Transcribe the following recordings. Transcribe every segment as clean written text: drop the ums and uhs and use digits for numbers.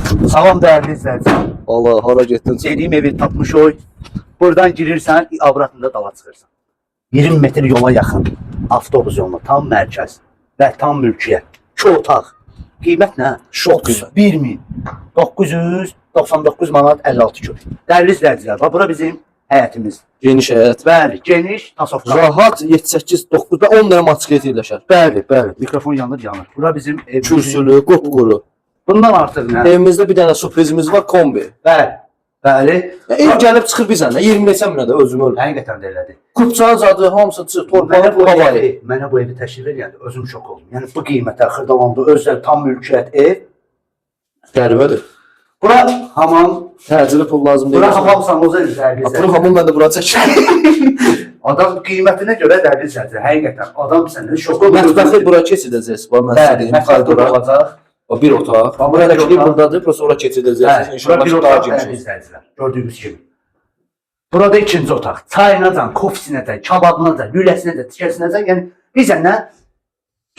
Salam dəyərli izləyicilər. Allah hara getdin? Dediyim evi tapmış oy. Buradan girirsən, avratında dala çıxırsan. 20 metr yola yaxın, avtobus yoluna, tam mərkəz və tam mülkiyyət. 2 otaq. Qiymət nə? Şok qiymət. 101999 manat 56 köpük. Dəyərli izləyicilər, bax bura bizim həyətimiz. Geniş həyət. Bəli, geniş tasovka. Rahat 7, 8, 9 və 10 dənə maçka yerləşər. Bəli, bəli. Mikrofon yanır, yanır. Bura bizim evimiz. Kürsülü, qupquru. Bundan artıq nə? Evimizdə bir dənə sürprizimiz var, kombi. Bəli. Bəli. Ya, ev gəlib çıxır bizə nə? 20 neçə minə də özüm ölüm. Həqiqətən də elədir. Kupçanın zadı hamısı çıx, Mənə torpağı bu havayı. evi, mənə bu evi təşrif eləyəndə özüm şok oldum. Yəni bu qiymətə Xırdalandı özəl tam mülkiyyət ev. Qəribədir. Bura hamam, Təcili pul lazım deyil. bura hamam sanozel dəyərli Bura izləyicilər. hamam mən də bura çəkirəm. Adam qiymətinə görə dəyərli izləyicilər. Həqiqətən adam səndən şok olur. Mətbəxi bura keçidəcəks. Bax mən sizə Bəli, deyim. mətbəx burada Koridora. olacaq. O bir otaq. Bax, Bura bir elektrik otaq. buradadır. Burası ora keçidəcəksiniz. Bəli, bura İnşallah bir ki, daha otaq geniş dəyərli olsun. izləyicilər. Gördüyünüz kimi. Burada ikinci otaq. Çayınacan, kofisinəcən, kababınacan, lüləsinəcən, tikəsinəcən, yəni bizə nə?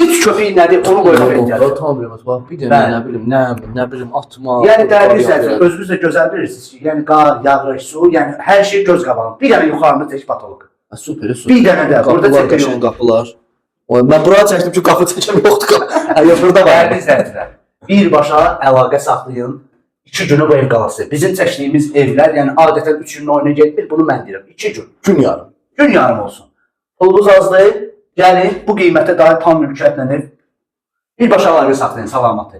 Üç köpük nədir, onu qoymaq ehtiyacı. Yox, tam bilməz. Bax, bir dənə Bəli. nə bilim, nə, nə bilim atma. Yəni dəyərli variant izləyicilər, elədir. özünüz də gözəl bilirsiniz ki, yəni qar, yağış, su, yəni hər şey göz qabağında. Bir dənə yuxarını tək patolog. Ha, Super, super. Bir dənə də burada Qapılar, çəkən qəşəng yoxdur. qapılar. O, mən bura çəkdim ki, qapı çəkəm yoxdur qapı. Hə, yox, burada var. Dəyərli izləyicilər, birbaşa əlaqə saxlayın. 2 günə bu ev qalası. Bizim çəkdiyimiz evlər, yəni adətən 3 günün oyuna getmir, bunu mən deyirəm. 2 gün. Gün yarım. Gün yarım olsun. Pulunuz az deyil, gəlin bu qiymətə dair tam mülkiyyətlə ev. Birbaşa əlaqə saxlayın, salamat.